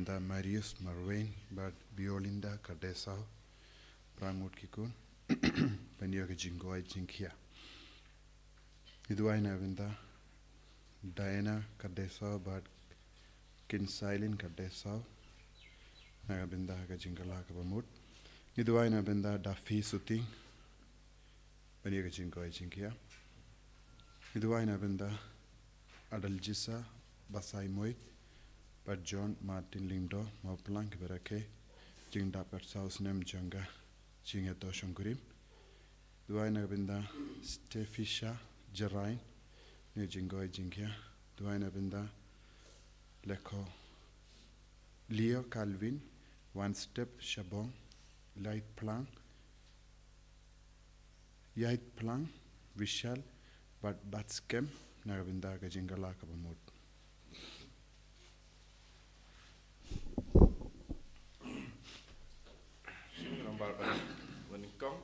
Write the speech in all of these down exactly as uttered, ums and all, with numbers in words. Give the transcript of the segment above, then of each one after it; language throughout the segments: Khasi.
Da Marius Marwain bad Biolinda Kardesau, phra ngut ki khun, ban ïoh ka jingkhuslai jingkhia. Ngi duwai na ka bynta Diana Kardesau bad Kinsailin Kardesau, na ka bynta ka jingkylla kaba mut. Ngi duwai na ka bynta Dafi Suting, ban ïoh ka jingkhuslai jingkhia. Ngi duwai na ka bynta Adeljisa Basaiawmoit bad John Martin Lyngdoh Mawphlang, kiba rakhe jingdap khatsaw snem jong ka jingïathuh shongkurim. Duwai na ka bynta Stefisha Jerain, ban ïoh ka jingkhuslai jingkhia. Duwai na ka bynta Lekho Leo Calvin, One Step Shabong, Light Plang, Yait Plang, Vishal bad Batskem, na ka bynta ka jingkylla kaba mut. Sngewbha ban nyngkong.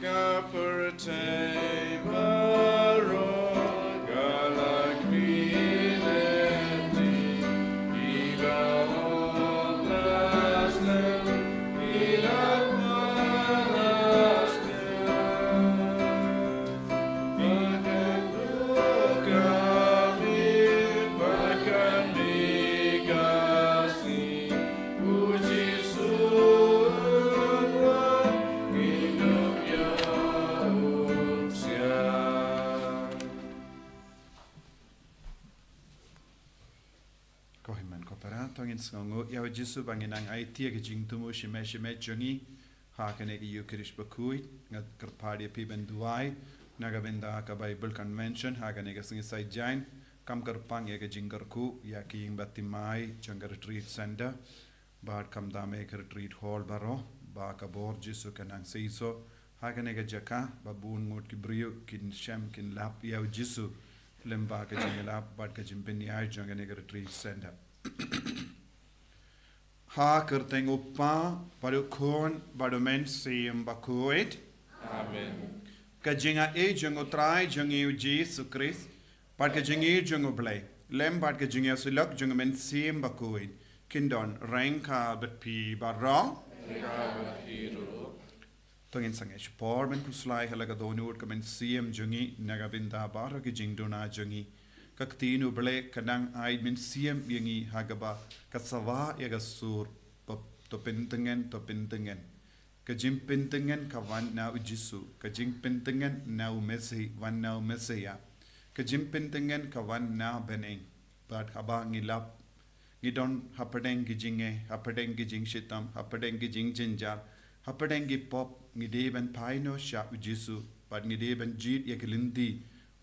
Ka pyrthei baroh ka la kylli lynti, ki la hok la slem, ki la kwah la snem. Ko hynmen ko para, to ngin sngewnguh ïa u Jisu ba ngin nang aiti ïa ka jingthmu shimet shimet jong ngi ha kane ka Ïukharist bakhuid. Nga kyrpad ïa phi ban duwai na ka bynta ka Bible Convention ha kane ka sngi Saitjaiñ. Kam kyrpang ïa ka jingkyrkhu ïa ki ïing baptismal jong ka Retreat Center bad kumta me ka Retreat Hall baroh, ba ka bor Jisu kan nang seisoh ha kane ka jaka, ba bun ngut ki briew kin shem kin lap ïa u Jisu lyngba ka jingïalap bad ka jingpynïaid jong kane ka Retreat Center. Ha ka kyrteng u Kpa bad u Khun bad u Mynsiem Bakhuid. Amen. Ka jingaiei jong u Trai jong ngi u Jisu Khrist bad ka jingïeit jong u Blei, lem bad ka jingïasyllok jong u Mynsiem Bakhuid, kin don ryngkat bad phi baroh. Ryngkat bad phi ruh. To ngin sangeh shipor ban khuslai ha la ka dohnud ka mynsiem jong ngi na ka bynta baroh ki jingduna jong ngi. Ka ktien u Blei ka nang ai mynsiem ïa ngi ha kaba ka sawa ïa ka sur, ba to pyntngen, to pyntngen. Ka jingpyntngen ka wan na u Jisu, ka jingpyntngen na u Messi, wan na u Messiah. Ka jingpyntngen ka wan na bneng. Bad haba ngi lap, ngi don hapdeng ki jingeh, hapdeng ki jingshitom, hapdeng ki jingjynjar, hapdeng ki pop, ngi dei ban phai noh sha u Jisu, bad ngi dei ban jied ïa ki lynti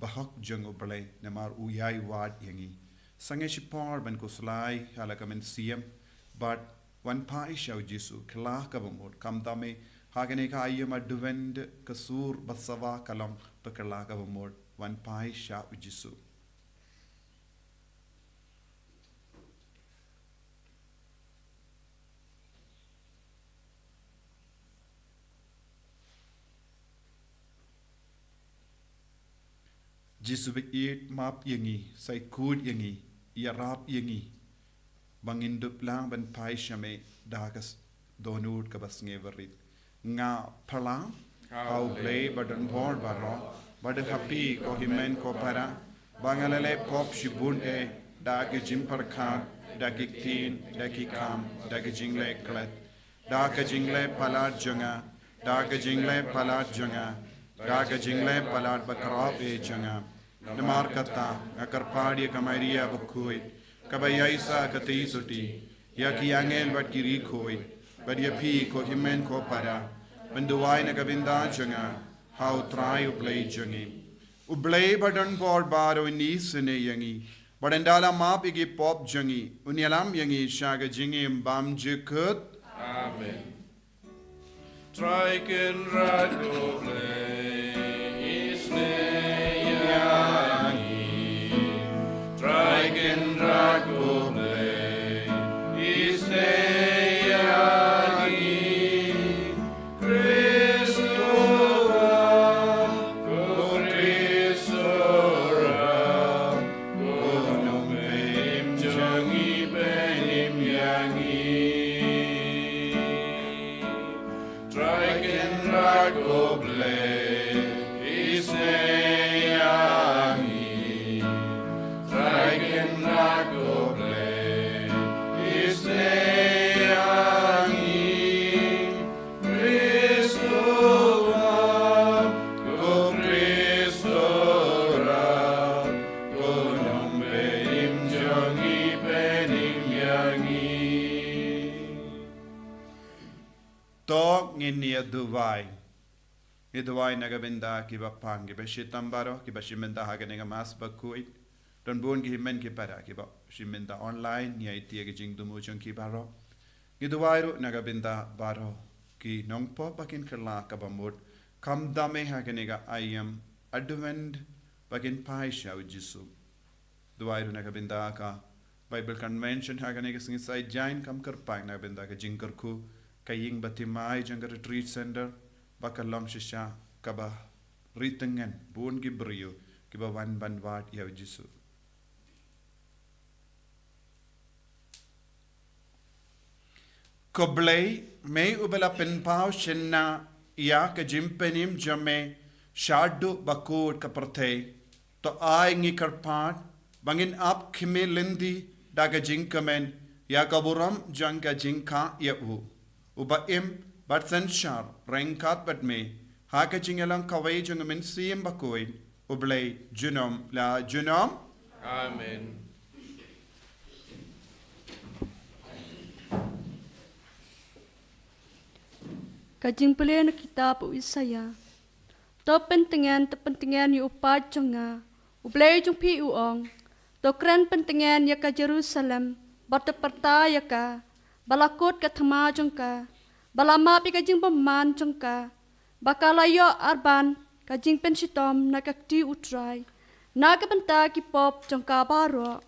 bahok jong u Blei, namar u ïai wad ïa ngi. Sangeh shipor ban khuslai ha la ka mynsiem, bad wan phai sha u Jisu, kylla kaba mut, kumta me, ha kane ka aïom Advent ka sur ba sawa ka long ba kylla kaba mut, wan phai sha u Jisu. Jisu ba ïeit, map ïa ngi, sa ïakut ïa ngi, ïarap ïa ngi, ba ngin dup lang ban phai sha me da ka s-, dohnud kaba sngewrit. Nga pyrshang ha u Blei ba donbor baroh, bad ha phi ko hynmen ko para, ba nga la leh pop shibun eh, da ki jingpyrkhat, da ki ktien, da ki kam, da ki jingleh klet, da ka jingleh palat jong nga, da ka jingleh palat jong nga, da ka jingleh palat bakhraw eh jong nga. Namar kata, nga kyrpad ïa ka Maria bakhuid, kaba ïaisah ha ka theisotti, ïa ki angel bad ki riewkhuid, bad ïa phi ko hynmen ko para, ban duwai na ka bynta jong nga ha u Trai u Blei jong ngi. U Blei ba donbor baroh un isynei ïa ngi, bad un da la map ïa ki pop jong ngi, un ïalam ïa ngi sha ka jingim bymjukut. Amen. Trai Kynrad ko Blei, isynei ïa ngi. Trai Kynrad ko Blei, isynei ïa ngi. Khrist ko Kpa, ko Khrist ko Rat ko Blei, isnei ïa ngi, Khrist u Mat, ko Khrist u Rat, ko Nongpynim jong ngi, pynim ïa ngi. To ngin ïa duwai. Ngi duwai na ka bynta kiba pang, kiba shitom baroh, kiba shim bynta ha kane ka Mass bakhuid. Don bun ki hynmen ki para kiba shim bynta online, ngi aiti ïa ka jingthmu jong ki baroh. Ngi duwai ruh na ka bynta baroh ki nongpop ba kin kylla kaba mut, khamtam eh ha kane ka aïom Advent ba kin phai sha u Jisu. Duwai ruh na ka bynta ka Bible Convention ha kane ka sngi Saitjaiñ, kam kyrpang na ka bynta ka jingkyrkhu ka ïing bathymmai jong ka Retreat Center, ba ka long shisha kaba ri tyngen bun ki briew kiba wan ban wad ïa u Jisu. Ko Blei, me uba la pynpaw shynna ïa ka jingpynim jong me shaduh ba kut ka pyrthei, to ai ngi kyrpad ba ngin ap khmih lynti da ka jingkmen ïa ka burom jong ka jingkha ïa u, uba im bad synshar ryngkat bad me, ha ka jingïalang kawei jong u Mynsiem Bakhuid, U Blei junom la junom. Amen. Ka jingpule na kitab u Isaïah. To pyntngen, to pyntngen ïa u paid jong nga, U Blei jong phi u ong. To kren pyntngen ïa ka Jerusalem, bad to pyrta ïa ka, ba la kut ka thma jong ka, ba la map ïa ka jingbymman jong ka, ba ka la ïoh arban ka jingpynshitom na ka kti U Trai, na ka bynta ki pop jong ka baroh.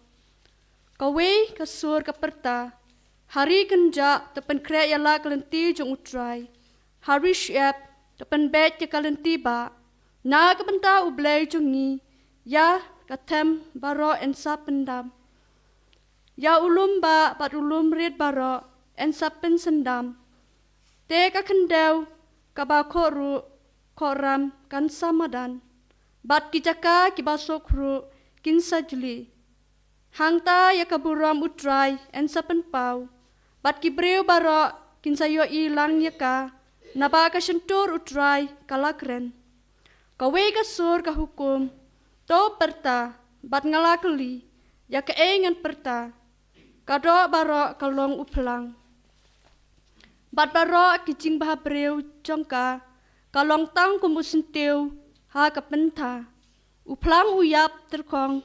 Kawei ka sur ka pyrta, ha ri kynjah to pynkhreh ïa la ka lynti jong U Trai, ha ri shyiap to pynbeit ïa ka lynti bah, na ka bynta U Blei jong ngi, ïa ka them baroh yn sa pyndam. Ïa u lum bah bad u lum rit baroh yn sa pynsyndam. Te ka khyndew kaba khohruh khohram kan sa madan, bad ki jaka kiba suk ruh kin sa jli. Hangta ïa ka burom U Trai yn sa pynpaw, bad ki briew baroh kin sa ïohi lang ïa ka, naba ka shyntur U Trai ka la kren. Kawei ka sur ka hukum, to pyrta, bad nga la kylli, ïa kaei ngan pyrta? Ka doh baroh ka long u phlang, bad baroh ki jingbhabriew jong ka, ka long tang kum u syntiew ha ka pyntha, u phlang u ïap tyrkhong,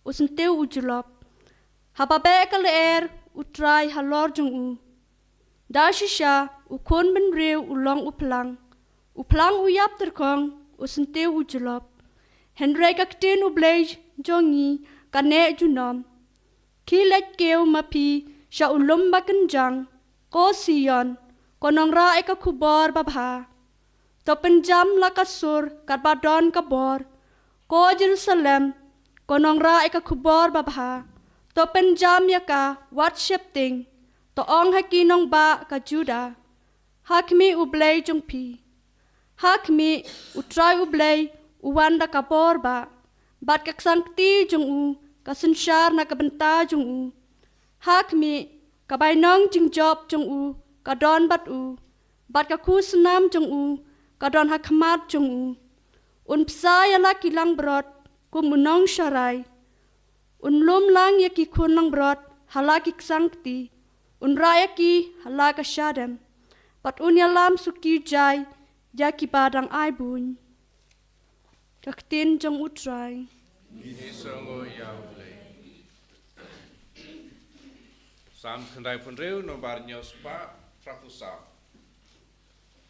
u syntiew u jlop. Haba beh ka lyer U Trai halor jong u, da shisha u khun bynriew u long u phlang, u phlang u ïap tyrkhong, u syntiew u jlop. Hynrei ka ktien U Blei jong ngi ka neh junom. Khie leit kiew ma phi sha u lum ba kynjang, ko Sion, ko nongrah ïa ka khubor babha. To pynjam la ka sur katba don ka bor, ko Jerusalem, ko nongrah ïa ka khubor babha. To pynjam ïa ka wat sheptieng, to ong ha ki nongbah ka Judah, ha khmih U Blei jong phi. Ha khmih, U Trai U Blei u wan da ka bor bah, bad ka ksangkti jong u ka synshar na ka bynta jong u. Ha khmih, ka bainong jingjop jong u ka don bad u, bad ka khusnam jong u ka don ha khmat jong u. Un bsa ïa la ki langbrot kum u nongsharai. Un lum lang ïa ki khun langbrot ha la ki ksangkti, un rah ïa ki ha la ka shadem, bad un ïalam suki jai ïa kiba dang ai buiñ. Ka ktien jong U Trai. Ngi sngew ïa U Blei. Salm khyndaiphew hynriew, nombar hynñiew spah phra phew saw.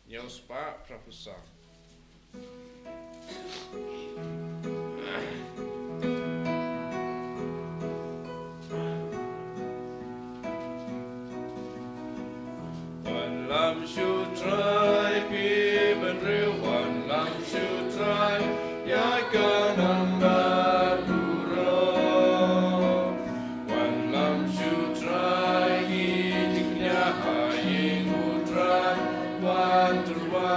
Hynñiew spah phra phew saw. Wan lam sha U Trai, phi bynriew, wan lam sha U Trai ïa ka nambar burom. Wan lam sha U Trai, ngi jingkñia ha ïing U Trai, wan tyrwa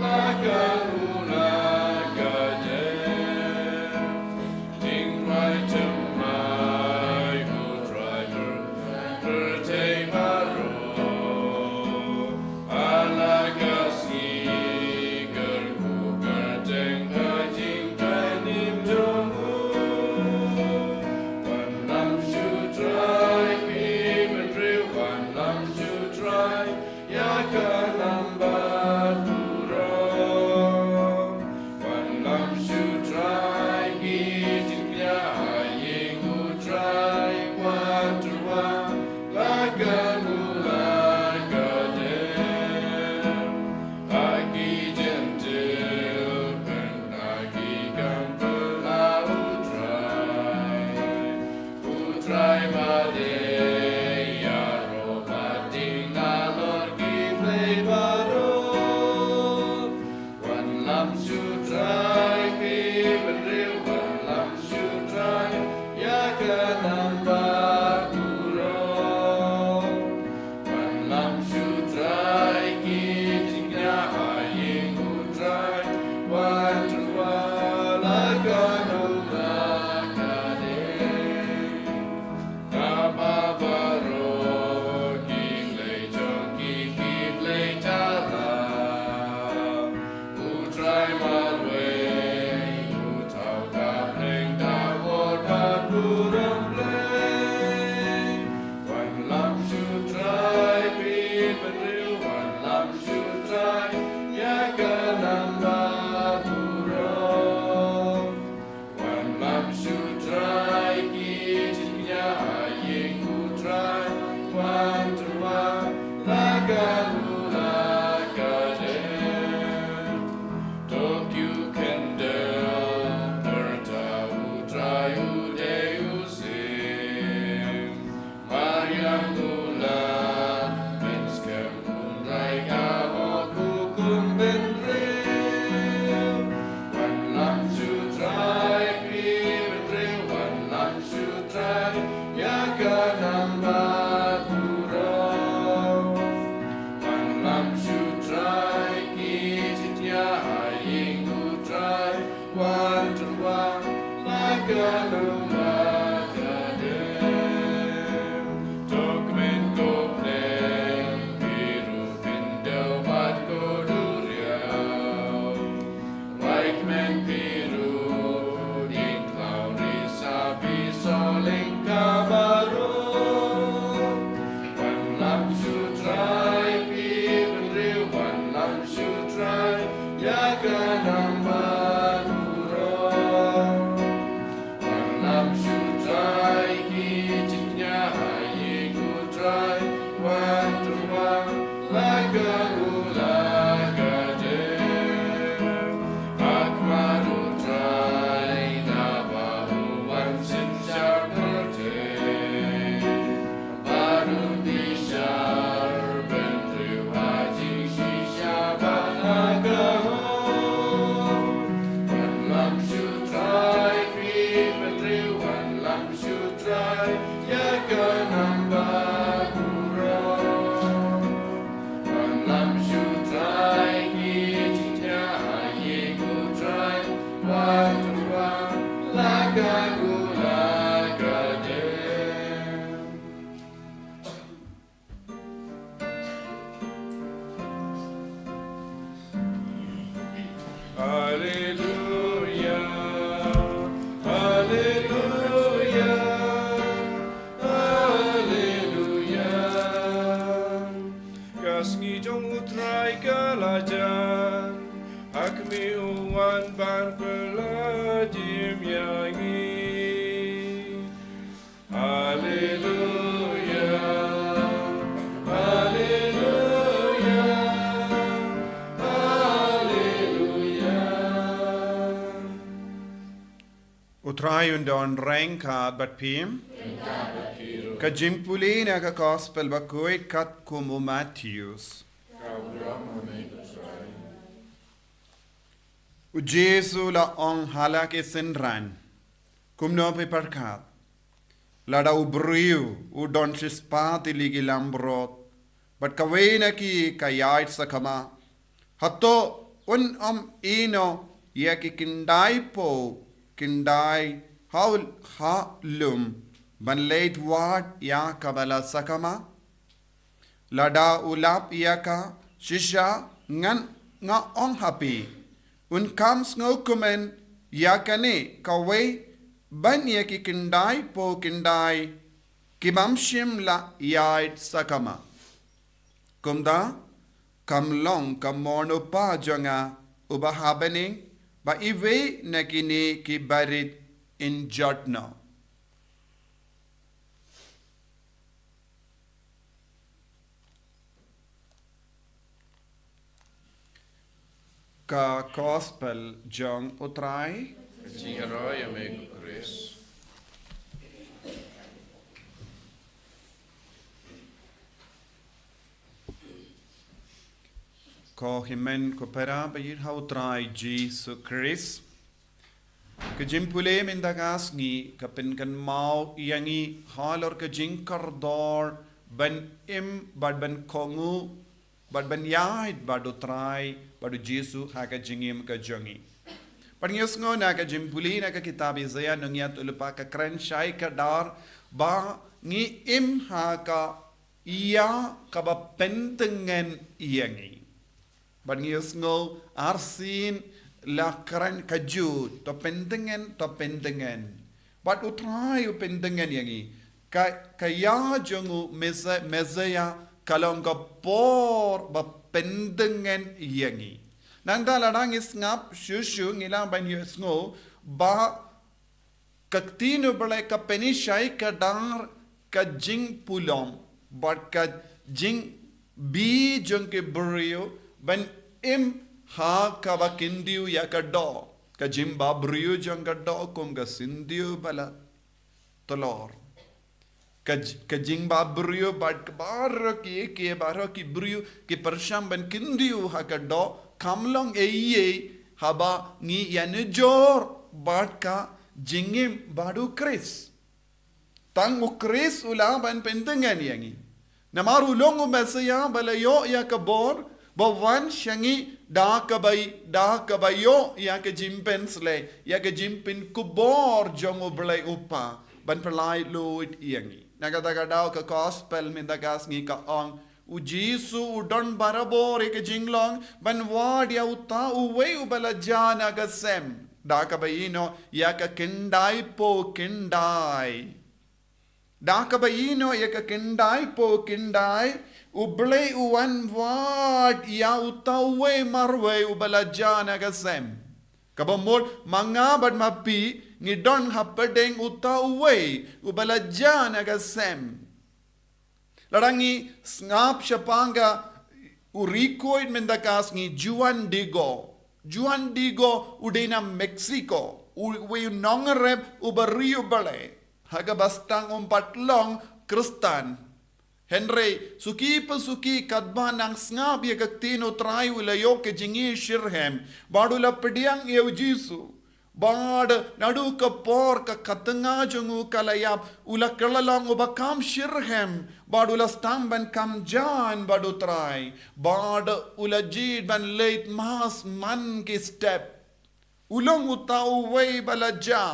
la ka u la ka dei. Jingrwai thymmai Trai ba dei ïaroh bad ding nalor ki blei baroh. Wanlam shu trai phi bynriew, wanlam shu trai ïa ka nam baroh. Wanlam shu trai ki jingkñia ha ïing U Trai, wan tyrwa la ka lum la ka dei. Kaba baroh ki blei jong ki, ki blei thala. U Trai marwei, u thaw ka pdeng, ka bor bad burom blei. Wanlam shu trai phi bynriew, wanlam shu trai ïa ka nam baroh. Wanlam shu trai ki jingkñia ha ïing U Trai, wan tyrwa la ka lum la ka dei. To kiew khyndew, pyrta U Trai u dei u sing. Mariang u la pynskhem, un rai ka hok hukum bynriew. Wanlam shu trai phi bynriew, wanlam shu trai ïa ka nam baroh. Wanlam shu trai ki jingkñia ha ïing U Trai, wan tyrwa la ka lum la ka dei. To kmen ko pdeng, phi ruh khyndew bad ko duriaw. Wai kmen phi ruh, ding khlaw risa phi soh lyng ka baroh. Wanlam shu trai phi bynriew, wanlam shu trai ïa ka nam baroh. Wanlam shu trai ki jingkñia ha ïing U Trai, wan tyrwa la ka lum la ka dei. Ak mar U Trai naba u wan synshar pyrthei. Baroh phi shah bynriew ha jingshisha bad ha ka hok. Wanlam shu trai phi bynriew, wanlam shu trai ïa ka nam baroh. Wanlam shu trai ki jingkñia ha ïing U Trai, wan tyrwa la ka lum la ka dei. Haleluya, haleluya, haleluya. Ka sngi jong U Trai ka la jan, ha khmih u wan ban pyllait jingim ïa ngi. Haleluya, haleluya, haleluya. U Trai un don ryngkat bad phi. Ka jingpule na ka Gospel bakhuid katkum u Mathaios. U Jisu u la ong ha la ki synran, kumno phi pyrkhat? Lada u briew u don shispah tylli ki lambrot, bad kawei na ki ka ïaid sakma, hato un ym ïehnoh ïa ki khyndai paw khyndai ha u, ha u lum, ban leit wad ïa kaba la sakma? Lada u lap ïa ka, shisha ngan, nga ong ha phi, un kham sngewkmen ïa kane kawei ban ïa ki khyndai paw khyndai ki bym shym la ïaid sakma. Kumta, kham long ka mon u Kpa jong nga uba ha bneng ba iwei na kine ki barit in jot noh. Ka Gospel jong U Trai. Ka jingïaroh ïa me ko Khrist. Ko hynmen ko para ba ïeit ha u Trai Jisu Khrist. Ka jingpule mynta ka sngi ka pynkynmaw ïa ngi halor ka jingkordor ban im bad ban kohnguh bad ban ïaid bad u Trai bad u Jisu ha ka jingim ka jong ngi. Bad ngi ïohsngew na ka jingpule na ka kitab Isaiah nongïathuhlypa ka kren shai kdar ba ngi im ha ka ïa kaba pyntngen ïa ngi. Bad ngi ïohsngew arsien la kren ka jut, to pyntngen, to pyntngen. Bad u Trai u pyntngen ïa ngi. Ka, ka ïa jong u Mesa-, Messiah ka long ka por ba pyntngen ïa ngi. Nangta lada ngi sngap shuh shuh ngi lah ban ïohsngew ba ka ktien u Blei ka pyni shai kdar ka jingpulom bad ka jingbi jong ki briew ban im ha kaba kyntiew ïa ka doh. Ka jingbabriew jong ka doh kum ka syntiew ba la tlor. Ka j-, ka jingbabriew bad ka baroh ki, ki baroh ki briew ki pyrshang ban kyntiew ha ka doh, kam long ei ei haba ngi ïanujor bad ka jingim bad u Khrist. Tang u Khrist u lah ban pyntngen ïa ngi. Namar u long u Messiah ba la ïoh ïa ka bor, ba wan sha ngi da kaba, da kaba ïoh ïa ka jingpynsleh, ïa ka jingpynkupbor jong u Blei u Kpa, ban pynlait luid ïa ngi. Na kata ka daw ka gospel mynta ka sngi ka ong, u Jisu u don barabor ïa ka jinglong ban wad ïa uta uwei uba la jia na ka sem. Da kaba ïehnoh ïa ka khyndai paw khyndai. Da kaba ïehnoh ïa ka khyndai paw khyndai, u Blei u wan wad ïa uta uwei marwei uba la jia na ka sem. Kaba mut ma nga bad ma phi ngi don hapdeng uta uwei uba la jia na ka sem. Lada ngi sngap shaphang ka u record mynta ka sngi Juan Diego. Juan Diego u dei na Mexico. U, uwei u nongrep uba riewblei. Ha kaba sdang um pat long Khristan. Hynrei suki pa suki katba nang sngap ïa ka ktien u Trai u la ïoh ka jingïashitrhem. Bad u la pdiang ïa u Jisu. Bad naduh ka por ka khatnga jong u ka la ïap, u la kylla long uba kham shitrhem, bad u la sdang ban kham jan bad u Trai, bad u la jied ban leit mass man ki step. U long uta uwei ba la jia.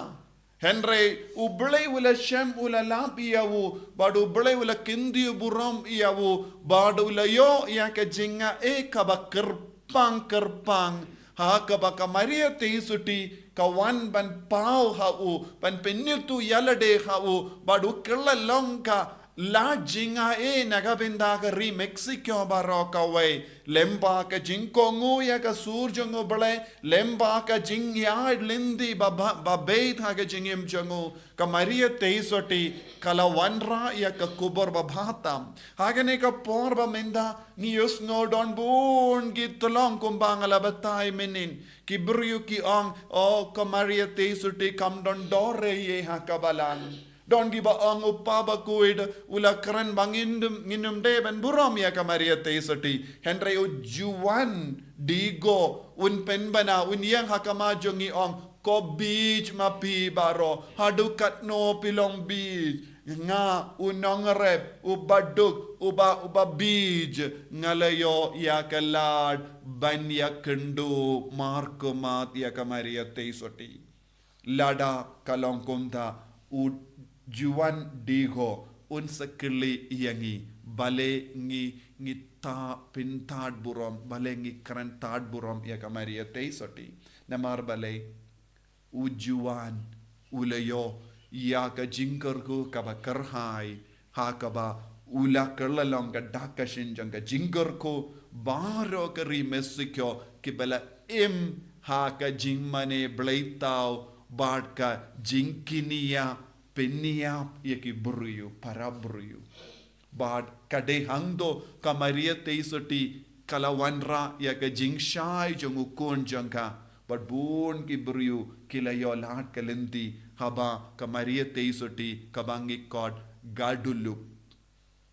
Hynrei u Blei u la shem u la lap ïa u, bad u Blei u la kyntiew burom ïa u, bad u la ïoh ïa ka jingaiei kaba kyrpang kyrpang. Ha kaba ka Maria Theisotti ka wan ban paw ha u, ban pynïathuh ïalade ha u, bad u kylla long ka la jingaiei na ka bynta ka ri Mexico baroh kawei. Lyngba ka jingkohnguh ïa ka sur jong u Blei, lyngba ka jingïaid lynti ba, ba, ba beit ha ka jingim jong u, ka Maria Theisotti ka la wanrah ïa ka kubur ba bha tam. Ha kane ka por ba mynta ngi ïohsngew don bun ki tyllong kumba nga la batai mynnin. Ki briew ki ong, oh, ka Maria Theisotti kam don dor ei ei ha ka balang. Don kiba ong u Papa Kuid u la kren ba ngin ym, ngin ym dei ban burom ïa ka Maria Theisotti. Hynrei u Juan Diego un pynbna, un ïeng ha khmat jong ngi, ong, ko bieit ma phi baroh, haduh katno phi long bieit. Nga u nongrep, u baduk, u ba, u ba bieit, nga la ïoh ïa ka lad ban ïakynduh markhmat ïa ka Maria Theisotti. Lada ka long kumta, u Juan Diego un sa kylli ïa ngi, balei ngi, ngi ta pyntad burom, balei ngi kren tad burom ïa ka Maria Theisotti. Namar balei u Juan u la ïoh ïa ka jingkyrkhu kaba kyrhai, ha kaba u la kylla long ka dak ka shin jong ka jingkyrkhu, baroh ka ri Mexico kiba la im ha ka jingmane bleithaw bad ka jingkñia pynïap ïa ki briew, para briew. Bad ka dei hangto ka Maria Theisotti ka la wanrah ïa ka jingshai jong u khun jong ka. Bad bun ki briew ki la ïoh lad ka lynti haba ka Maria Theisotti kaba ngi khot Guadalupe.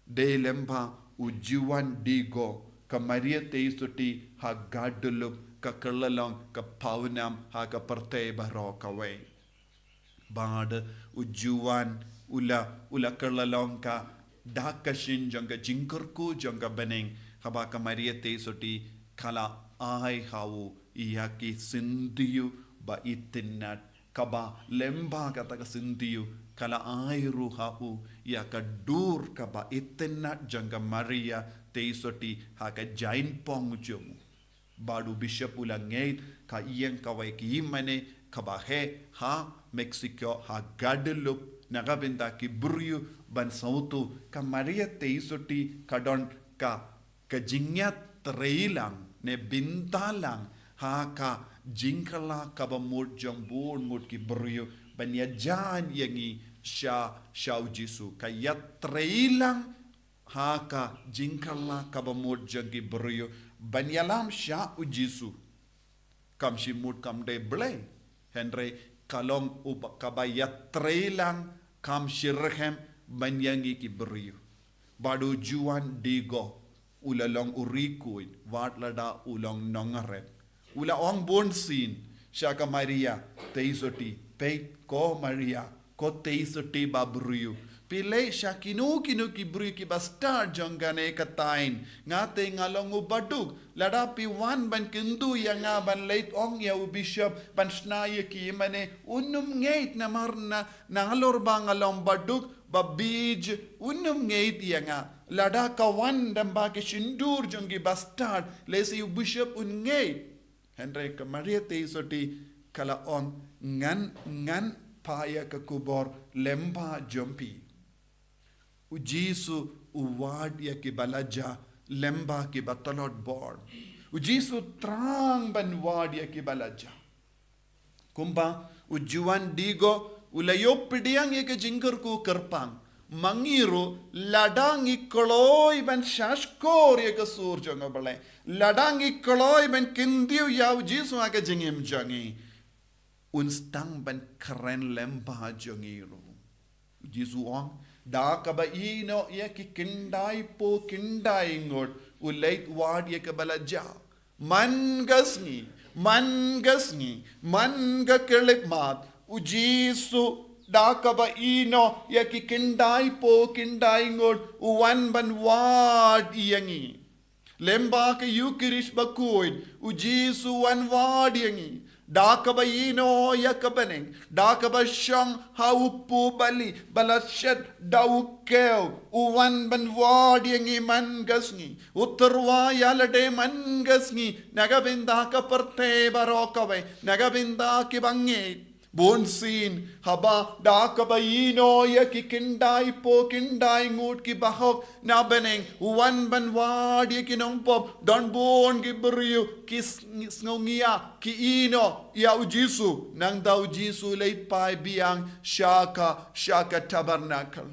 Dei lyngba u Juan Diego Ka Maria Theisotti ha Guadeloupe ka kylla long ka pawnam ha ka pyrthei baroh kawei. Bad u Juan u la, u la kylla long ka da ka shin jong ka jingkyrkhu jong ka bneng, haba ka Maria Theisotti ka la ai ha u ïa ki syntiew ba itynnad, kaba lyngba kata ka syntiew ka la ai ruh ha u ïa ka dur kaba itynnad jong ka Maria Theisotti ha ka jaiñpong jong u. Bad u bishop u la ngeit ka ïeng kawei ki ïingmane kaba heh ha Mexico, ha Guadeloupe, na ka bynta ki briew ban sngewthuh ka Maria Theisotti ka don ka, ka jingïatreilang ne bynta lang ha ka jingkylla kaba mut jong bun ngut ki briew ban ïajan ïa ngi sha, sha u Jisu. Ka ïatreilang ha ka jingkylla kaba mut jong ki briew ban ïalam sha u Jisu. Kam shym mut kam dei Blei, hynrei ka long uba, kaba ïatreilang kam shitrhem ban ïa ngi ki briew. Bad u Juan Diego u la long u riewkhuid, wat lada u long nongrim. U la ong bunsien sha ka Maria Theisotti, peit ko Maria, ko Theisotti babriew. Phi leit sha kino kino ki briew kiba stad jong kane ka thaiñ. Nga te nga long u baduk. Lada phi wan ban kyntu ïa nga ban leit ong ïa u bishop ban shna ïa ki ïingmane, un ym ngeit namar na, nalor ba nga long baduk, ba bieit, un ym ngeit ïa nga. Lada ka wan dang ba ki shyntur jong kiba stad, lehse u bishop un ngeit. Hynrei ka Maria Theisotti ka la ong, ngan, ngan phah ïa ka khubor lyngba jong phi. U Jisu u wad ïa kiba la jah lyngba kiba tlot bor. U Jisu thrang ban wad ïa kiba la jah. Kumba u Juan Diego u la ïoh pdiang ïa ka jingkyrkhu kyrpang. Ma ngi ruh, lada ngi kloi ban shahshkor ïa ka sur jong u Blei, lada ngi kloi ban kyntiew ïa u Jisu ha ka jingim jong ngi, un sdang ban kren lyngba jong ngi ruh. U Jisu u ong, da kaba ïehnoh ïa ki khyndai phew khyndai ngut, u leit wad ïa kaba la jah. Man ka sngi, man ka sngi, man ka khyllipmat, u Jisu da kaba ïehnoh ïa ki khyndai phew khyndai ngut, u wan ban wad ïa ngi. Lyngba ka Ïukharist bakhuid, u Jisu u wan wad ïa ngi. Da kaba ïehnoh ïa ka bneng, da kaba shong ha u phew bali ba la shet da u khew, u wan ban wad ïa ngi man ka sngi. U tyrwa ïa lade man ka sngi na ka bynta ka pyrthei baroh kawei, na ka bynta kiba ngeit. Bunsien, haba da kaba ïehnoh ïa ki khyndai phew khyndai ngut kiba hok na bneng, u wan ban wad ïa ki nongpop, don bun ki briew ki s-, sngewngiah, ki ïehnoh ïa u Jisu. Nangta u Jisu u leit phai biang sha ka, sha ka tabernacle.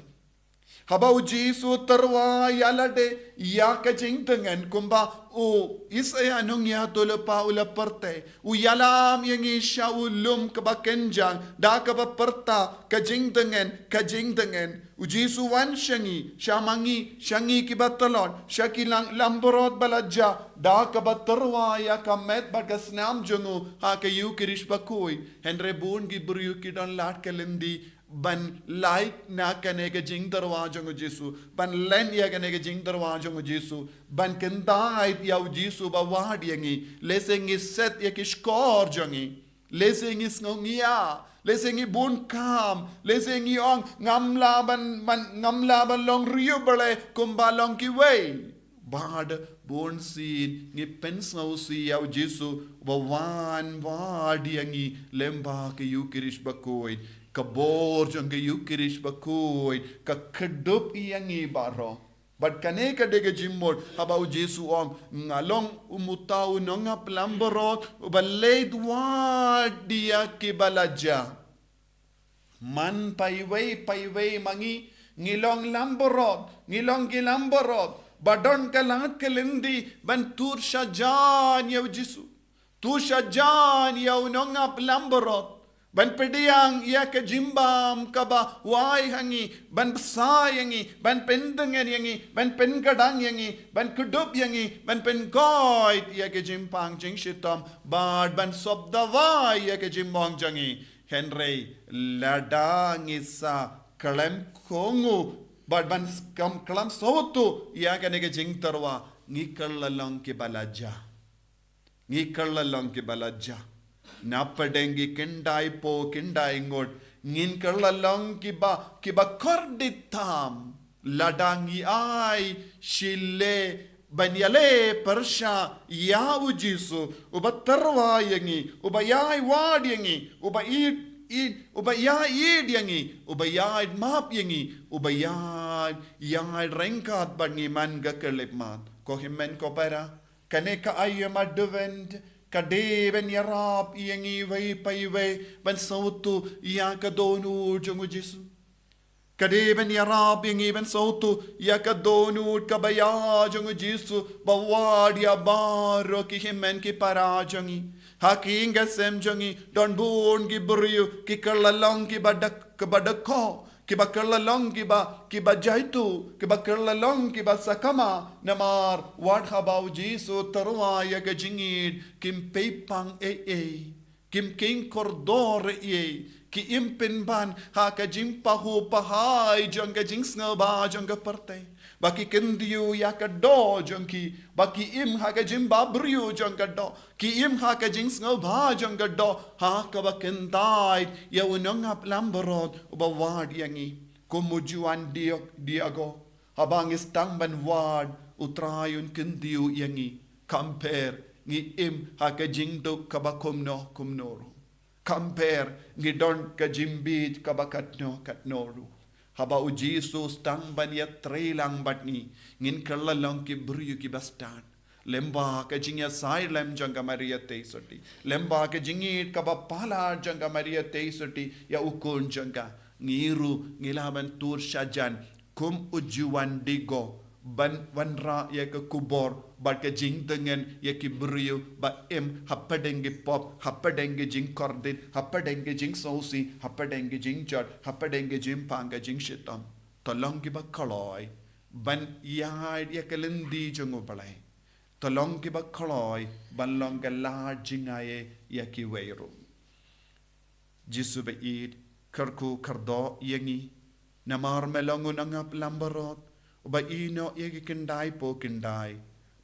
Haba u Jisu u tyrwa ïa lade ïa ka jingtngen, kumba u Isaïah nongïathuhlypa u la pyrta, u ïalam ïa ngi sha u lum kaba kynjang da kaba pyrta, ka jingtngen, ka jingtngen. U Jisu u wan sha ngi, sha ma ngi, sha ngi kiba tlot, sha ki lang-, langbrot ba la jah, da kaba tyrwa ïa ka met bad ka snam jong u ha ka Ïukharist bakhuid. Hynrei bun ki briew ki don lad ka lynti ban lait na kane ka jingtyrwa jong u Jisu, ban len ïa kane ka jingtyrwa jong u Jisu, ban kyntait ïa u Jisu ba wad ïa ngi. Lehse ngi set ïa ki shkor jong ngi. Lehse ngi sngewngiah. Lehse ngi bun kam. Lehse ngi ong, ngam lah ban, ban, ngam lah ban long riewblei kumba long kiwei. Bad bunsien ngi pynsngewsih ïa u Jisu ba wan wad ïa ngi lyngba ka Ïukharist bakhuid. Ka bor jong ka Ïukharist bakhuid ka kdup ïa ngi baroh. Bad kane ka dei ka jingmut haba u Jisu u ong, nga long u, uta u nongap langbrot uba leit wad ïa kiba la jah. Man paiwei paiwei ma ngi, ngi long langbrot, ngi long ki langbrot ba don ka lad ka lynti ban tur shajan ïa u Jisu, tur shajan ïa u nongap langbrot. Ban pdiang ïa ka jingbam kaba wai ha ngi, ban bsa ïa ngi, ban pyndeng ïa ngi, ban pynkdang ïa ngi, ban kdup ïa ngi, ban pynkoit ïa ka jingpang jingshitom, bad ban sop dawai ïa ka jingmong jong ngi. Hynrei lada ngi sa khlem kohnguh bad ban khlem, khlem sngewthuh ïa kane ka jingtyrwa, ngi kylla long kiba la jah. Ngi kylla long kiba la jah. Na pdeng ki khyndai phew khyndai ngut, ngin kylla long kiba, kiba kordit tam. Lada ngi ai shile ban ïaleh pyrshah ïa u Jisu, uba tyrwa ïa ngi, uba ïai wad ïa ngi, uba ïeit, ïeit, uba ïai ïeit ïa ngi, uba ïai map ïa ngi, uba ïai, ïai ryngkat bad ngi man ka khyllipmat. Ko hynmen ko para, kane ka aïom Advent ka dei ban ïarap ïa ngi iwei pa iwei ban sngewthuh ïa ka dohnud jong u Jisu. Ka dei ban ïarap ïa ngi ban sngewthuh ïa ka dohnud kaba ïa jong u Jisu ba wad ïa baroh ki hynmen ki para jong ngi. Ha ki ïing ki sem jong ngi don bun ki briew ki kylla long kiba da, kiba da koh, kiba kylla long kiba, kiba jaituh, kiba kylla long kiba sakma, namar wat haba u Jisu u tyrwa ïa ka jingïeit, kim pynpang ei ei, kim kheiñ kordor ei ei, ki im pynban ha ka jingpahuh pahai jong ka jingsngewbha jong ka pyrthei. Ba ki kyntiew ïa ka doh jong ki, ba ki im ha ka jingbhabriew jong ka doh, ki im ha ka jingsngewbha jong ka doh, ha kaba kyntait ïa u nongap langbrot uba wad ïa ngi. Kum u Juan Diog, Diego, haba ngi sdang ban wad, u Trai un kyntiew ïa ngi. Kumba ngi im ha ka jingduk kaba kumno kumno ruh. Kumba ngi don ka jingbieit kaba katno katno ruh. Haba u Jisu u sdang ban ïatrei lang bad ngi, ngin kylla long ki briew kiba stad. Lyngba ka jingïasaid lem jong ka Maria Theisotti, lyngba ka jingïeit kaba palat jong ka Maria Theisotti ïa u khun jong ka, ngi ruh ngi lah ban tur shajan kum u Juan Diego, ban wanrah ïa ka khubor bad ka jingtngen ïa ki briew ba im hapdeng ki pop, hapdeng ki jingkordit, hapdeng ki jingsngewsih, hapdeng ki jingjot, hapdeng ki jingpang ka jingshitom. To long kiba kloi ban ïaid ïa ka lynti jong u Blei. To long kiba kloi ban long ka lad jingaiei ïa kiwei ruh. Jisu ba ïeit, kyrkhu kyrdoh ïa ngi. Namar me long u nongap langbrot uba ïehnoh ïa ki khyndai phew khyndai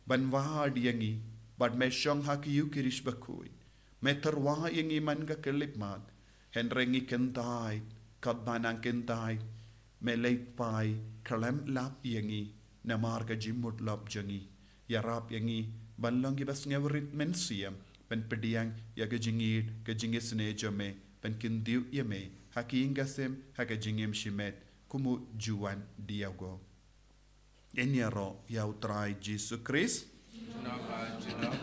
ban wad ïa ngi, bad me shong ha ka Ïukharist bakhuid. Me tyrwa ïa ngi man ka khyllipmat. Hynrei ngi kyntait, katba nang kyntait, me leit phai khlem lap ïa ngi namar ka jingmut lop jong ngi. Ïarap ïa ngi ban long kiba sngewrit mynsiem ban pdiang ïa ka jingïeit, ka jingisynei jong me, ban kyntiew ïa me ha ki ïing ki sem, ha ka jingim shimet, kum u Juan Diego. Ngin ïaroh ïa u Trai Jisu Khrist. Amen.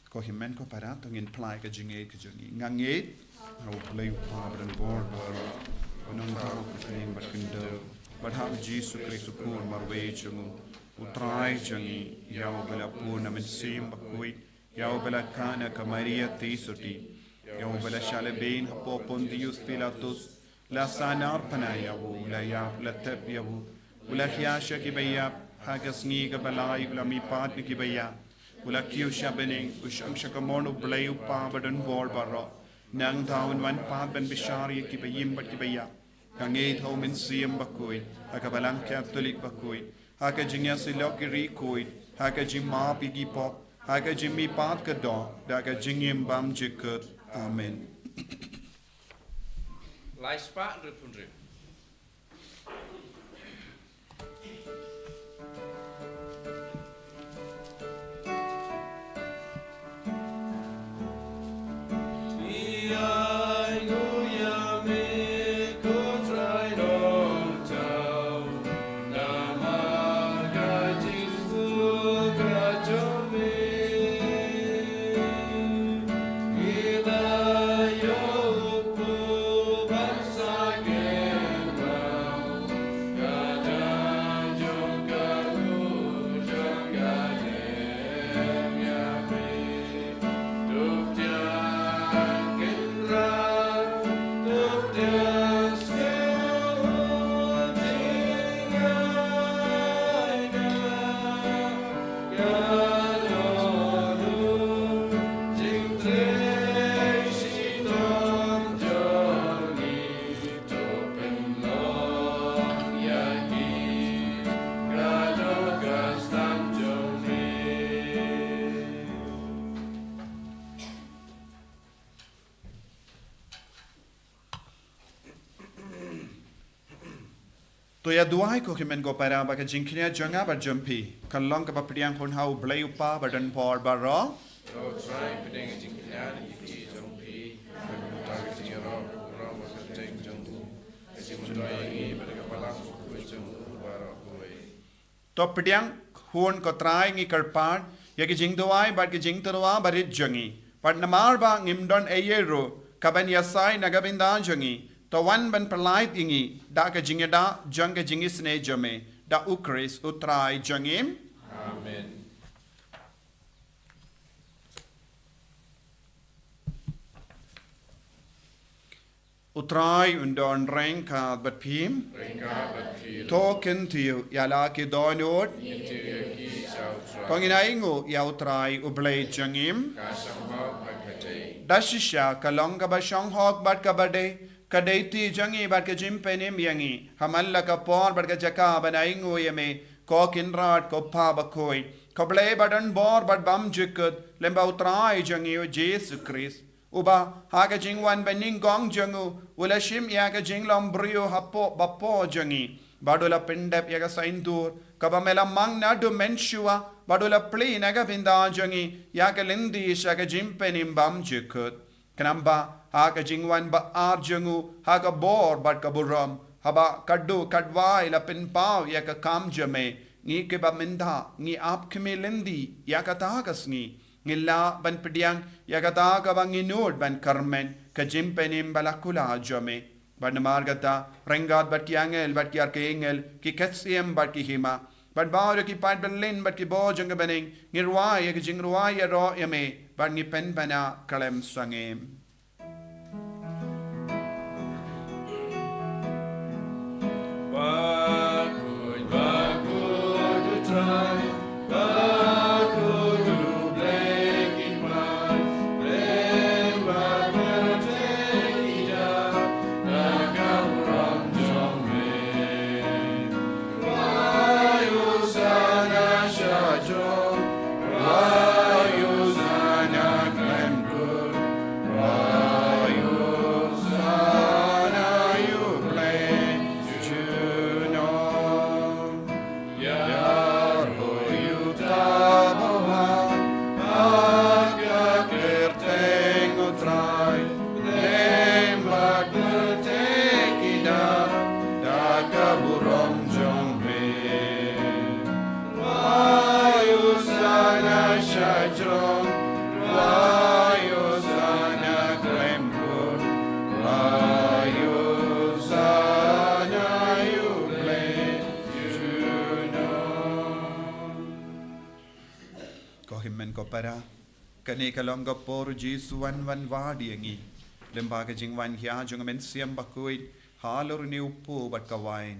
Ko hynmen ko para, to ngin phla ïa ka jingngeit ka jong ngi. Nga ngeit ha u Blei u Kpa badonbor baroh, u nongthaw kyrteng bad kyndew, bad ha u Jisu Khrist u Khun marwei jong u, u Trai jong ngi, ïa uba la bun na Mynsiem Bakhuid, ïa uba la khang na ka Maria Theisotti, ïa uba la shah lehbeiñ hapoh Pontius Pilatus, la sahnarphna ïa u, la ïap, la tep ïa u, u la hiar sha kiba ïap, ha ka sngi kaba lai u la mihpat na kiba ïap, u la kiew sha bneng, u shong sha kamon u Blei u Kpa badonbor baroh. Nangta un wan pat ban bishar ïa kiba im bad kiba ïap. Nga ngeit ha u Mynsiem Bakhuid, ha ka Balang Katholik bakhuid, ha ka jingïasyllok ïa ki riewkhuid, ha ka jingmap ïa ki pop, ha ka jingmihpat ka doh, da ka jingim bymjukut. Amen. Lai spah hynriew phew hynriew. To ïa duwai ko hynmen ko para ba ka jingkñia jong nga bad jong phi kan long kaba pdiang hun ha U Blei U Kpa badonbor baroh. To trai pdiang jingkñia jong phi bad ka jingïaroh u kyrteng jong u, ka jingmyntoi ïa ngi bad ka balang jong u baroh kawei. To pdiang hun ko Trai ngi kyrpad ïa ki jingduwai bad ki jingtyrwa barit jong ngi. Bad namar ba ngim don ei ei ruh kaban ïasai na ka bynta jong ngi, to wan ban pynlait ïa ngi da ka jingïada jong ka jingisynei jong me, da U Khrist U Trai jong ngi. Amen. U Trai un don ryngkat bad phi. Ryngkat bad phi. To kyntiew ïa la ki dohnud. Kyntiew ïa ki sha U Trai. To ngin ainguh ïa U Trai U Blei jong ngi. Ka shong hok bad ka dei. Da shisha ka long kaba shong hok bad kaba dei, ka dei ti jong ngi bad ka jingpynim ïa ngi. Ha man la ka por bad ka jaka ban ainguh ïa me, ko Kynrad, ko Kpa bakhuid, ko Blei badonbor bad bymjukut, lyngba U Trai jong ngi U Jisu Khrist. Uba ha ka jingwan banyngkong jong u, u la shim ïa ka jinglong briew hapoh ba poh jong ngi, bad u la pyndep ïa ka saiñdur kaba me la mang naduh mynshuwa, bad u la plie na ka bynta jong ngi ïa ka lynti sha ka jingpynim bymjukut. Khnang ba ha ka jingwan ba ar jong u ha ka bor bad ka burom, haba katto katwai la pynpaw ïa ka kam jong me, ngi kiba mynta ngi ap khmih lynti ïa kata ka sngi, ngin lah ban pdiang ïa kata kaba ngi nud ban kyrmen, ka jingpynim ba la kular jong me. Bad namar kata, ryngkat bad ki angel bad ki archangel, ki ksiem bad ki hima, bad baroh ki paid byllien bad ki bor jong ka bneng, ngi rwai ïa ka jingrwai ïaroh ïa me, bad ngi pynbna khlem sangeh. Ko hynmen ko para, kane ka long ka por U Jisu un wan wad ïa ngi. Lyngba ka jingwan hia jong ka Mynsiem Bakhuid halor une u kpu bad ka wain,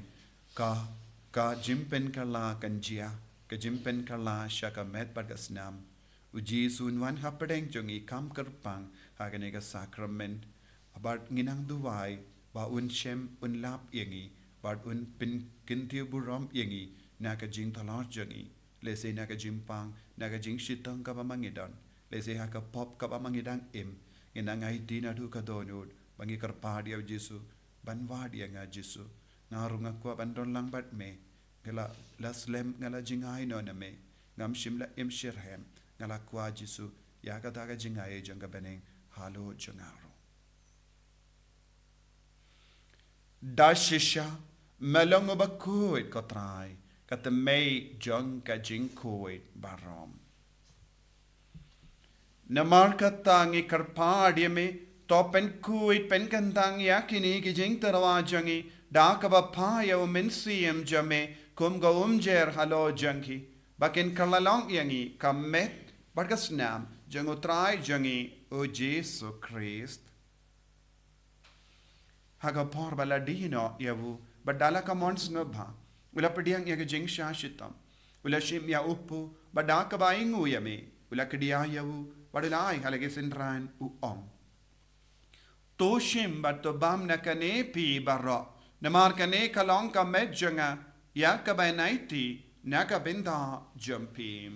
ka, ka jingpynkylla kan jia, ka jingpynkylla sha ka met bad ka snam. U Jisu un wan hapdeng jong ngi kam kyrpang ha kane ka sakrament. Bad ngi nang duwai ba un shem, un lap ïa ngi, bad un pynkyntiew burom ïa ngi na ka jingthlor jong ngi. Lehse na ka jingpang, na ka jingshitom kaba ma ngi don, lehse ha ka pop kaba ma ngi dang im, ngi nang aiti naduh ka dohnud, ba ngi kyrpad ïa U Jisu ban wad ïa nga, Jisu. Nga ruh nga kwah ban don lang bad me. Nga la, la slem, nga la jngai noh na me. Ngam shym la im shitrhem. Nga la kwah, Jisu, ïa kata ka jingai jong ka bneng halor jong nga ruh. Da shisha, me long uba khuid ko Trai, ka tmei jong ka jingkhuid baroh. Namar kata ngi kyrpad ïa me, to pynkhuid pynkyntang ïa kine ki jingtyrwa jong ngi da kaba phah ïa U Mynsiem jong me kum ka umjer halor jong ki, ba kin kylla long ïa ngi ka met bad ka snam jong U Trai jong ngi U Jisu Khrist. Ha ka por ba la die noh ïa u, bad da la ka mon sngewbha, u la pdiang ïa ka jingshah shitom. U la shim ïa u kpu, bad da kaba ainguh ïa me, u la kdiah ïa u, bad u la ai ha la ki synran, u ong: To shim bad to bam na kane phi baroh, namar kane ka long ka met jong nga, ïa kaba ngan aiti na ka bynta jong phi.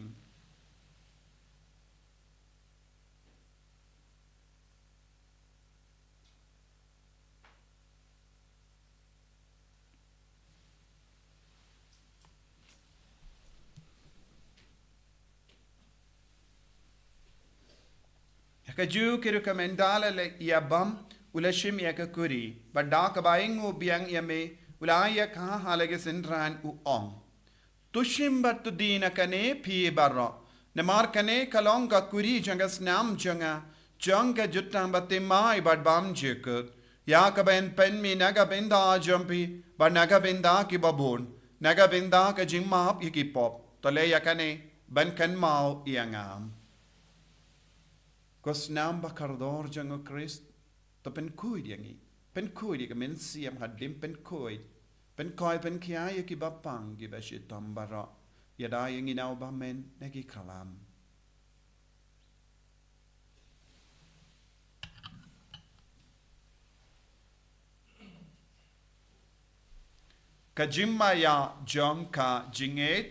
Kajuh ki ruh ka mynta la leh ïa bam, u la shim ïa ka kuri, bad da kaba ainguh biang ïa me, u la ai ïa ka ha la ki synran, u ong: To shim bad to die na kane phi baroh, namar kane ka long ka kuri jong ka snam jong nga, jong ka jutang bathymmai bad bymjukut, ïa kaba yn pynmih na ka bynta jong phi bad na ka bynta kiba bun, na ka bynta ka jingmap ïa ki pop. To leh ïa kane ban kynmaw ïa nga. Ko snam ba kordor jong u Khrist, to pynkhuid ïa ngi, pynkhuid ïa ka mynsiem hadien pynkhuid, pynkhuid, pynkhia ïa kiba pang, kiba shitom baroh, ïada ïa ngi na u bymman na ki khlam. Ka jingmaïa jong ka jingngeit.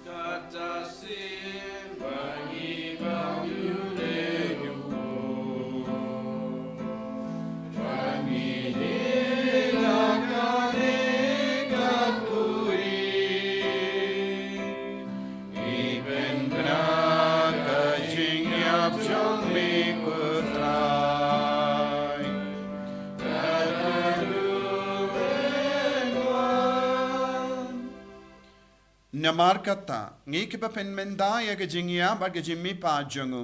Kata sien ba ngi ba ngi le yu. Ba ngi le la ka ne ka kuri. Ngi pynbna ka jingïap jong me ko Trai. Ka duh wan. Namar kata, ngi kiba pynmynta ïa ka jingïap bad ka jingmihpat jong u,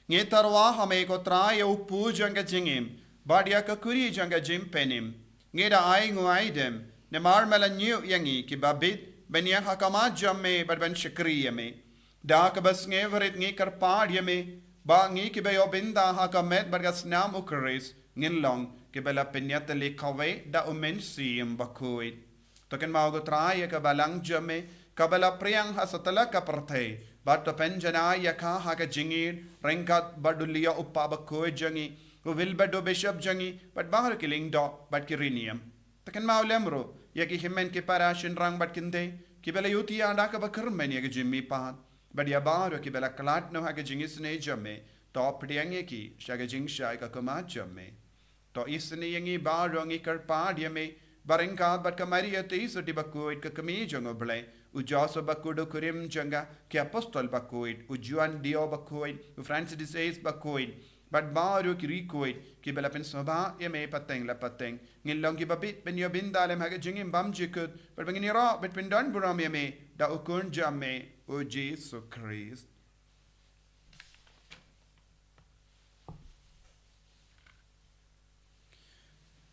ngi tyrwa ha me ko Trai ïa u pu jong ka jingim, bad ïa ka kuri jong ka jingpynim. Ngi da ainguh aidem, namar me la ñiew ïa ngi kiba bit, ban ïeng ha khmat jong me bad ban shakri ïa me. Da kaba sngewrit ngi kyrpad ïa me, ba ngi kiba ïoh bynta ha ka met bad ka snam u Khrist, ngin long kiba la pynïatylli kawei da u Mynsiem Bakhuid. To kynmaw ko Trai ïa ka balang jong me, kaba la phriang ha satlak ka pyrthei, bad to pynjanai ïa ka ha ka jingïeit, ryngkat bad u Leo u Pap Bakhuid jong ngi, u Wilbert u Bishop jong ngi, bad baroh ki lyngdoh bad ki riewniam. To kynmaw lem ruh ïa ki hynmen ki para shynrang bad kynthei, kiba la ïohi ïa da kaba kyrmen ïa ka jingmihpat, bad ïa baroh kiba la khlad noh ha ka jingisynei jong me, to pdiang ïa ki sha ka jingshai ka khmat jong me. To isynei ïa ngi baroh, ngi kyrpad ïa me, ba ryngkat bad ka Maria Theisotti Bakhuid ka kmie jong u Blei, u Joseph Bakhuid u kurim jong ka, ki apostol bakhuid, u Juan Leo Bakhuid, u Francis de Sales Bakhuid, bad baroh ki riewkhuid kiba la pynsngewbha ïa me pateng la pateng, ngin long kiba bit ban ïoh bynta lem ha ka jingim bymjukut, bad ba ngin ïaroh bad pyndonburom ïa me da u Khun jong me, u Jisu Khrist.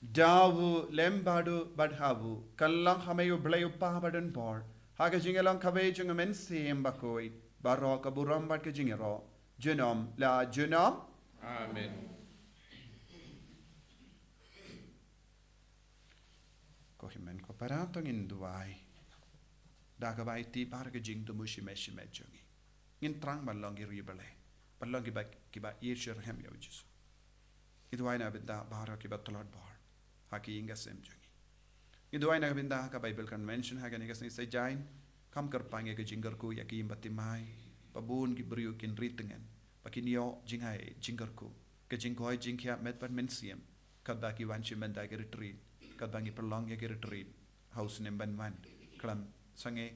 Da u lem bad u bad ha u, kan long ha me u Blei u Kpa badonbor, ha ka jingïalong kawei jong u Mynsiem Bakhuid, baroh ka burom bad ka jingïaroh, junom la junom. Amen. Ko hynmen ko para, to ngin duwai. Da kaba aiti baroh ka jingthmu shimet shimet jong ngi, ngin thrang ban long ki riewblei, ban long kiba, kiba ïeit shitrhem ïa u Jisu. Ngi duwai na ka bynta baroh kiba tlot bor ha ki ïing ki sem jong ngi. Ngi duwai na ka bynta ka Bible Convention ha kane ka sngi Saitjaiñ, kam kyrpang ïa ka jingkyrkhu ïa ki ïing bathymmai, ba bun ki briew kin ri tngen, ba kin ïoh jingaiei jingkyrkhu, ka jingkoit jingkhiah met bad mynsiem, katba ki wan shim bynta ki retreat, katba ngi pynlong ïa ki retreat ha u snem ban wan, khlem sangeh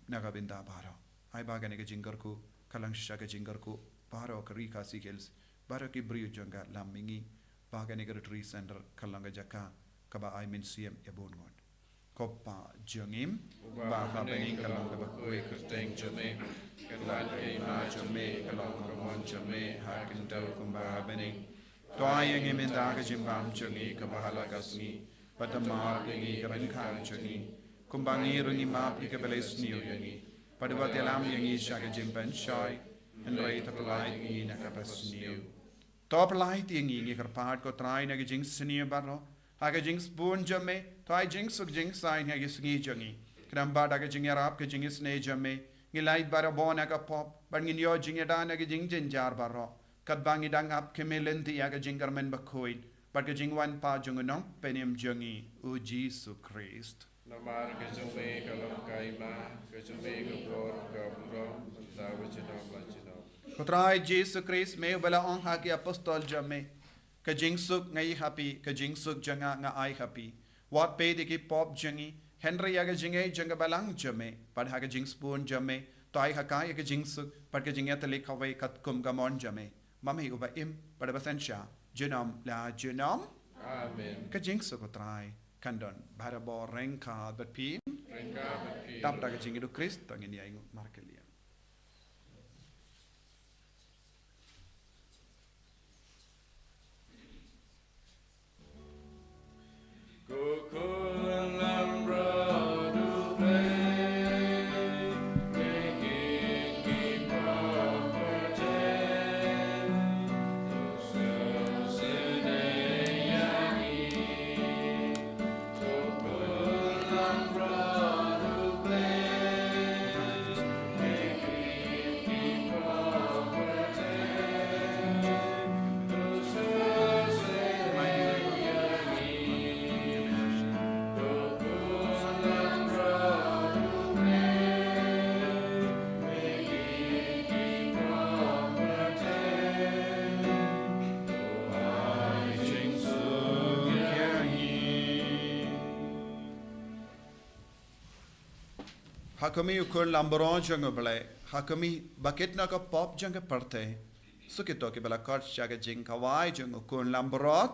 na ka bynta baroh. Ai ba kane ka jingkyrkhu ka long shisha ka jingkyrkhu baroh ka ri Khasi Hills, baroh ki briew jong ka lam mihngi, ba kane ka retreat center ka long ka jaka kaba ai mynsiem ïa bun ngut. Ko Kpa jong ngi uba ha bneng, ka long kaba khuid ka kyrteng jong me, ka wan ka hima jong me, ka long ka mon jong me ha khyndew kumba ha bneng. To ai ïa ngi mynta ka jingbam jong ngi kaba ha la ka sngi, bad to map ïa ngi ki ryngkang jong ngi, kumba ngi ruh ngi map ïa kiba leh sniew ïa ngi, bad wat ïalam ïa ngi sha ka jingpynshoi, hynrei to pyllait ïa ngi na kaba sniew. To pyllait ïa ngi, ngi kyrpad ko Trai, na ka jingsniew baroh ha ka jingsbun jong me, to ai jingsuk jingsaiñ ha ka sngi jong ngi, khnang ba da ka jingïarap ka jingisynei jong me, ngin lait baroh bor na ka pop, bad ngin ïoh jingïada na ka jingjynjar baroh, katba ngi dang ap khmih lynti ïa ka jingkyrmen bakhuid bad ka jingwan pat jong u Nongpynim jong ngi, u Jisu Khrist. Namar ka jong me ka long ka hima, ka jong me ka bor, ka burom, mynta bad junom la junom. Ko Trai Jisu Khrist, me uba la ong ha ki apostol jong me, ka jingsuk nga ai ha phi, ka jingsuk jong nga nga ai ha phi. Wat peit ïa ki pop jong ngi, hynrei ïa ka jingngeit jong ka balang jong me, bad ha ka jingsbun jong me, Tai ha ka ïa ka jingsuk bad ka jingïatylli kawei katkum ka mon jong me. Ma me uba im bad uba synshar junom la junom. Amen. Ka jingsuk U Trai kan don barabor ryngkat bad phi. Ryngkat bad phi. Tap da ka jingïaid U Khrist to ngin ïa ïnguh markylliang. Ha khmih, U Khun Lambrot jong U Blei, ha khmih ba kit na ka pop jong ka pyrthei. Suk ïa kito kiba la khot sha ka jingkhawai jong U Khun Lambrot.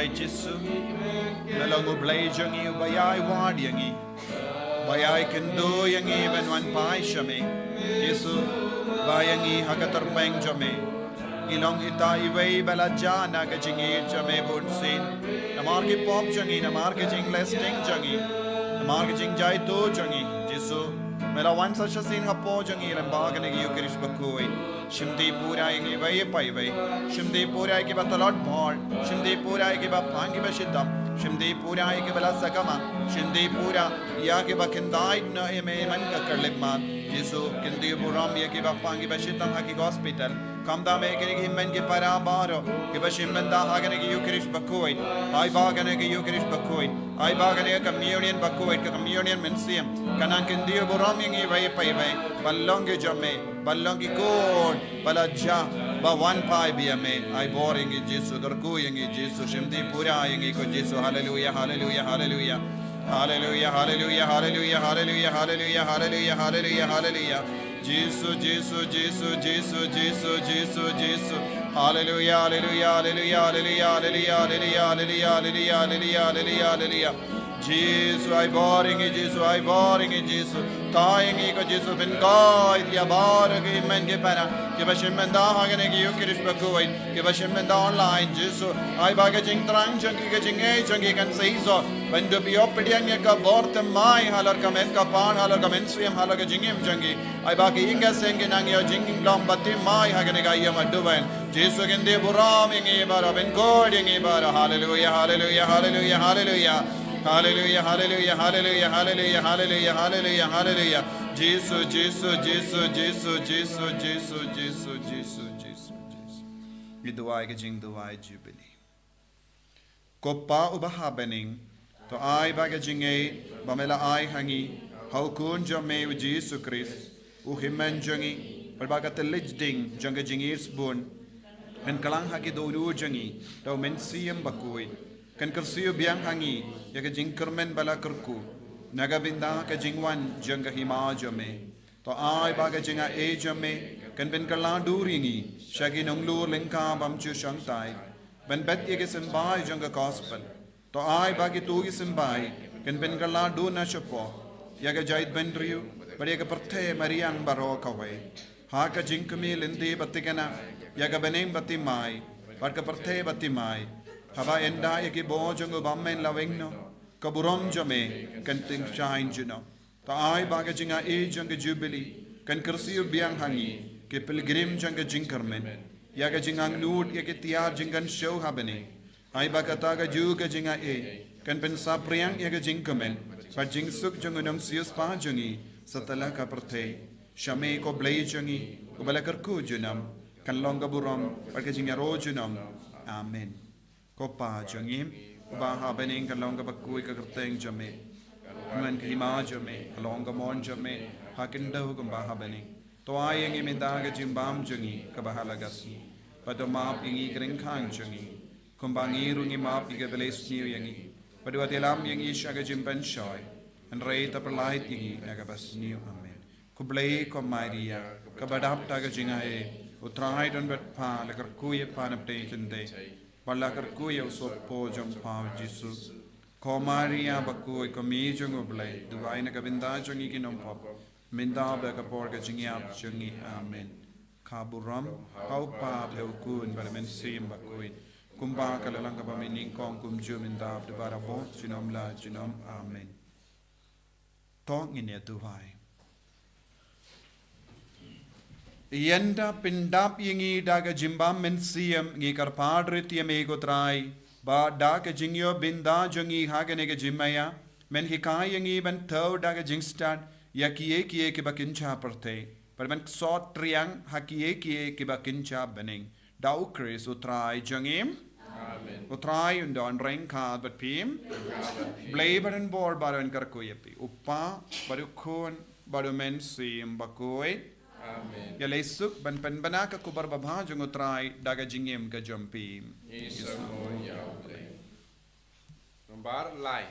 Jisu, me long U Blei jong ngi uba ïai wad ïa ngi, ba ïai kynduh ïa ngi ban wan phai sha me. Jisu, ba ïa ngi ha ka tyrpeng jong me. Ngi long ita iwei ba la jah na ka jingïeit jong me bunsien. Namar ki pop jong ngi, namar ka jingleh sting jong ngi, namar ka jingjaituh jong ngi. Jisu, me la wan sa shisien hapoh jong ngi lyngba kane ka Ïukharist bakhuid. Shim dih pura ïa ngi iwei pa iwei. Shim dih pura ïa kiba tlot bor. Shim dih pura ïa kiba pang kiba shitom. Shim dih pura ïa kiba la sakma. Shim dih pura ïa kiba khyndai noh ïa me man ka khyllipmat. Jisu, kyntiew burom ïa kiba pang kiba shitom ha ki hospital. Khamtam ïa kine ki hynmen ki para baroh kiba shim bynta ha kane ka Ïukharist bakhuid. Ai ba kane ka Ïukharist bakhuid, ai ba kane ka communion bakhuid, ka communion mynsiem, kan nang kyntiew burom ïa ngi iwei pa iwei ban long ki jong me, ban long ki khun ba la jah, ba wan phai biang ïa me. Ai bor ïa ngi Jisu, kyrkhu ïa ngi Jisu, shim dih pura ïa ngi ko Jisu. Haleluia, haleluia, haleluia. Haleluia, haleluia, haleluia, haleluia, haleluia, haleluia, haleluia, haleluia. Jisu, Jisu, Jisu, Jisu, Jisu, Jisu, Jisu. Haleluia, haleluia, haleluia, haleluia, haleluia, haleluia, haleluia, haleluia, haleluia, haleluia, haleluia. Jisu, ai bor ïa ngi, Jisu, ai bor ïa ngi, Jisu. Thaw ïa ngi ko Jisu, pynkoit ïa baroh ki hynmen ki para kiba shim bynta ha kane ka Ïukharist bakhuid, kiba shim bynta online, Jisu. Ai ba ka jingthrang jong ki, ka jingngeit jong ki kan sa ïoh ban dup ïoh pdiang ïa ka bor thymmai halor ka met ka phad, halor ka mynsiem, halor ka jingim jong ki. Ai ba ki ïing ka seng ki nang ïoh jinglong bathymmai ha kane ka ïing ba duwai. Jisu, kyntiew burom ïa ngi baroh, pynkoit ïa ngi baroh. Haleluia, haleluia, haleluia, haleluia. Haleluia, haleluia, haleluia, haleluia, haleluia, haleluia, haleluia. Jisu, Jisu, Jisu, Jisu, Jisu, Jisu, Jisu, Jisu, Jisu, Jisu. Ngi duwai ka jingduwai Jubilee. Ko Pa uba ha bneng, to ai ba ka jingngeit ba me la ai ha ngi ha u Khun jong me u Jisu Khrist, u Hynmen jong ngi, bad ba ka thylliej ding jong ka jingïeit sbun kan kylla ha ki dohnud jong ngi da u Mynsiem Bakhuid, kan kyrsiew biang ha ngi ïa ka jingkyrmen ba la kyrkhu na ka bynta ka jingwan jong ka Hima jong me. To ai ba ka jingaiei jong me kan pynkylla dur ïa ngi sha ki nonglor lyngkha bym ju shongthait, ban bet ïa ki symbai jong ka Gospel. To ai ba kito ki symbai kan pynkylla dur na shapoh ïa ka jaitbynriew bad ïa ka pyrthei mariang baroh kawei, ha ka jingkmie lynti ba thikna ïa ka bneng bathymmai bad ka pyrthei bathymmai, haba ynda ïa ki bor jong u Bymman la weng noh, ka burom jong me kan tyngshaiñ junom. To ai ba ka jingaiei jong ka Jubilee kan kyrsiew biang ha ngi ki pilgrim jong ka jingkyrmen ïa ka jingangnud ïa ki tiar jingkynshew ha bneng. Ai ba kata kajuh ka jingaiei kan pynsaphriang ïa ka jingkmen bad jingsuk jong u nongsiewspah jong ngi satlak ka pyrthei. Sha me ko Blei jong ngi, uba la kyrkhu junom, kan long ka burom bad ka jingïaroh junom. Amen. Ko Pa jong ngi uba ha bneng, kan long kaba khuid ka kyrteng jong me. Kan wan ka hima jong me, kan long ka mon jong me ha khyndew kumba ha bneng. To ai ïa ngi mynta ka jingbam jong ngi kaba ha la ka sngi. Bad to map ïa ngi ki ryngkang jong ngi, kumba ngi ruh ngi map ïa kiba leh sniew ïa ngi. Bad wat ïalam ïa ngi sha ka jingpynshoi, hynrei to pyllait ïa ngi na kaba sniew. Amen. Khublei ko Maria, kaba dap da ka jingaiei, U Trai u don bad pha, la kyrkhu ïa pha na pdeng kynthei, bad la kyrkhu ïa u sopor jong pha u Jisu. Ko Maria bakhuid, ko Mei jong U Blei, duwai na ka bynta jong ngi ki nongpop, mynta bad ha ka por ka jingïap jong ngi. Amen. Ka burom ha U Pa bad ha U Khun bad ha U Mynsiem Bakhuid, kumba ka la long, kaba mynnyngkong, kumjuh mynta, bad barabor, junom la junom. Amen. To ngin ïa duwai. Ïa nda pyndap ïa ngi da ka jingbam mynsiem, ngi kyrpad rit ïa me ko Trai, ba da ka jingïoh bynta jong ngi ha kane ka jingmaïa, men hikai ïa ngi ban thew da ka jingstad ïa kiei kiei kiba kynja pyrthei, bad ban sot triang ha kiei kiei kiba kynja bneng. Da U Khrist U Trai jong ngi. Amen. U Trai un don ryngkat bad phi. Blei ba don bor baroh un kyrkhu ïa phi, U Pa bad U Khun bad U Mynsiem Bakhuid. Amen. Ïaleh suk ban pynbna ka khubor babha jong U Trai da ka jingim ka jong phi. Ngi sngewbha ïa U Blei. Nombar lai.